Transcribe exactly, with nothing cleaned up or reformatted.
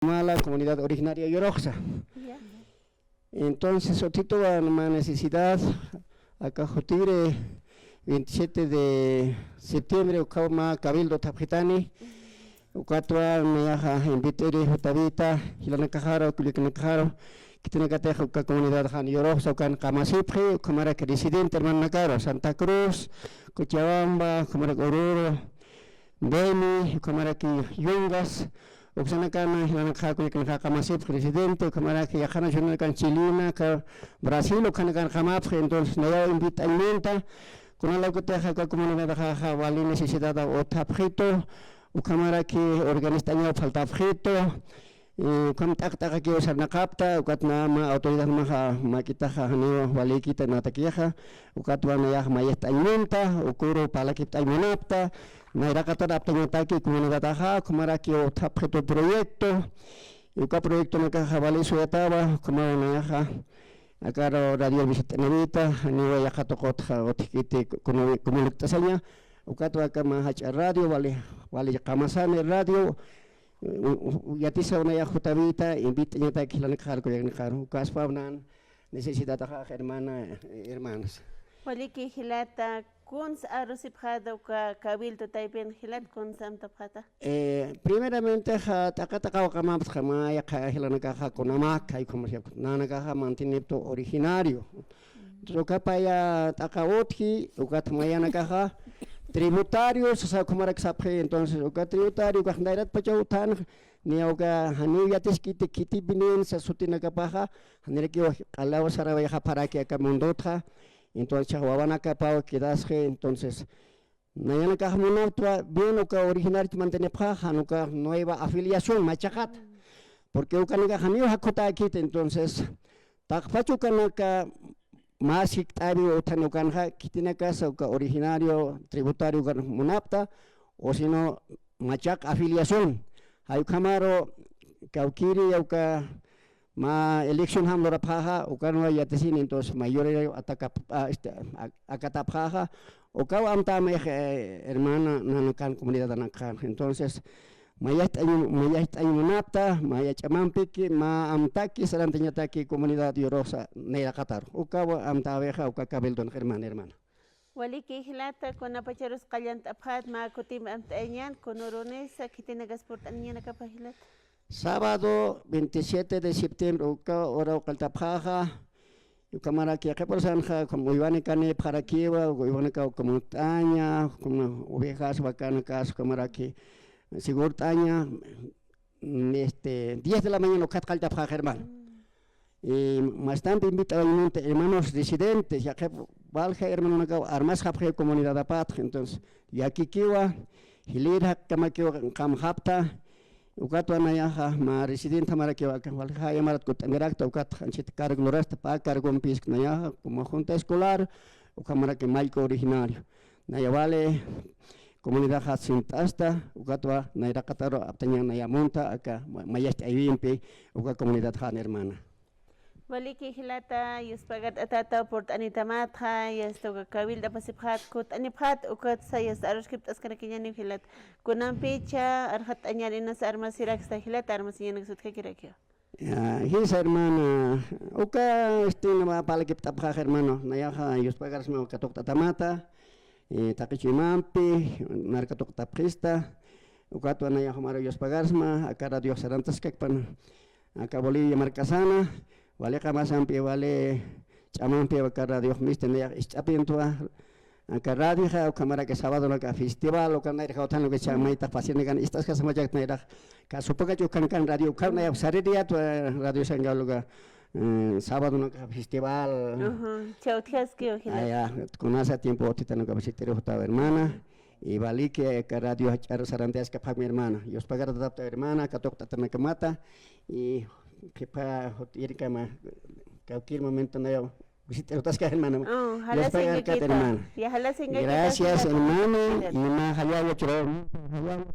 Mala, comunidad originaria Yoroxsa. Ya. Entonces, utjituwa mä necesidad, aka jutiri veintisiete de septiembre, ukaw mä cabildo thapxitani, ukatwa nayaxa invitiri jutawita, jilanakaxaru, kullakanakaxaru, khitinakatix uka comunidad jan Yoroxsa ukan qamasipxi, ukhamarak residente hermanonakaru, Santa Cruz, Cochabamba, ukhamarak Oruro, Beni, ukhamaraki Yungas, uksanakana, jilanakaxa, kullakanakaxa qamasipxi residente, ukhamaraki yaqhana churinakan Chilena, aka Brasil, ukhanakan qamapxi, entonces, nayaw invit'añ munta, kunalaykutixa aka comunidadaxa wali necesidad utjapxitu, ukhamaraki organist'añaw faltapxitu, eh, ukham t'aqt'aqakiw sarnaqapta, ukat mä autoridadmaxa mäk'itaxa janiw walïkiti natakixa, ukatwa nayax mayist'añ munta, ukuru parlakipt'añ munapta, nayraqatar aptañataki comunidadaxa, ukhamaraki utjapxitu proyecto, uka proyectonakaxa wali suyatawa, ukhamaw nayaxa, aka ra-, radio visit'anawita, janiw yaqha tuqutxa utjkiti comu-, comunict'asaña, ukatwa aka mä jach'a radio, wali, wali qamasani radio, u-, u-, yatisaw nayax jutawita, invit'añataki jilanakaxaru, kullakanakaxaru, ukaspaw nän necesidadaxa, hermana, eh, hermanos. Waliki jilata, kunsa arusipxäta uka cabildo taypin jilat, kunsa amtapxäta? Eh, primeramente, ja, t'aqa t'aqaw qamaptxa, mä yaqha jilanakaxa kunamak, jay ukhamax, nanakaxa manteniptu originario. Entonces, uka paya t'aqa utji, ukat mayanakaxa tributario, sasa ukhamarak sapxi, entonces, uka tributario, ukax nayratpachaw utjän, niya uka janiw yatiskiti khitipinin, sasa sutinakapaxa, janirakiw q'alaw sarawayxapxaraki aka mundotxa, entonces, chhax wawanakapaw quedasxi, entonces, nayanakax munaptwa, bien uka originario mantenipxä, jan uka nueva afiliación, machaqat. Porque ukanakax janiw jakhutäkiti, entonces, taqpach ukanaka mä sikt'awi utjani ukanxa, khitinakasa uka originario tributario ukan munapta, o si no, machaq afiliación. Jay ukhamaru kawkïri uka mä elección jam lurapxäxa, ukanwa yatisini, entonces, mayoría ataka, a, este, a, akatapxäxa, ukaw amtämix, eh, hermana, nanakan comunidadanakaxa. Entonces, mayacht'añ, mayacht'añ munapta, maya ch'amampiki, mä amtaki, sarantañataki comunidad Yoroxsa nayraqataru. Ukaw amtäwixa, uka cabildon, hermana, hermana. Waliki jilata, kunapacharus qallant'apxät, mä kutimp amt'ayañän, kunürunisa, khitinakas purt'aniñanakapa jilata. Sábado veintisiete de septiembre, uka uraw qalltapxäxa, ukhamaraki yaqhip ursanxa, como uywanik kanipxarakiwa, uywanakaw como uñt'aña, como ovejas, vacanakas, ukhamaraki segurt'aña, mm, este, diez de la mañana ukat qalltapxäxa, hermano. Mm. Y mastampi invit'awañ munta hermanos residentes, yaqhip walja hermanonakaw armasxapxi comunidadapatxa, entonces, yakikiwa, jilïr jakkamakiw qamxapta, ukatwa nayaxa, mä residente jamarakiw aka, walja jayamarat kutt'amirakta, ukat anchhit cargo lurasta, pä cargompis nayaxa, como junta escolar, ukhamaraki mallku originario. Naya wali comunidad jat sint'asta, ukatwa nayraqataru aptaña naya munta, aka ma-, mayacht'aywimpi, uka comunidad jan hermana. Waliki jilata, yuspagart'atätaw purt'anitamatxa, yasta uka cabildo apasipxät, kutt'anipxät, ukatsa yasta aruskipt'askarakiñäniw jilata. Kunampicha arxatt'añäni, inas armasiraksta jilata, armasiñäniks utjakirakiwa. Ya, jisa hermana, uka, este, nä parlakipt'apxäxa, hermano, nayaxa yuspagarsma uka tuqt'atamata, eh, taqi chuymampi, nar katuqt'apxista, ukatwa nayax jumaru yuspagarsma, aka radiox sarantaskakpan, aka Bolivia markasana, wali qamasampi, wali ch'amampi, aka radiox misti nayax isch'apintwa, aka radioxa, ukhamaraki sabadonaka festival, uka nayraq utjan, uka chä maytaq pasirinakan ist'askasma, chayt nayraq, ka supakach ukankan radio, ukham nayax saririyatwa, radiosanka lugar, eh, sabadonaka festival. Ajá, chawtjaskiw jila. Aya, kunasa tiempo utjitanaka visitiri jutaw hermana, y waliki aka radio jach'ar sarantayaskapxäkmi hermana. Yuspagart'atätaw hermana, katuqt'atanakamata, y qhipa jut irkama, cualquier momento nayaw visit'irutaska, hermano. Oh, jalasinkakitu. Dios pagarkat, hermano. Ya, jalasinkakitu. Gracias, hermano. Y mä jallalla churayampi, jallalla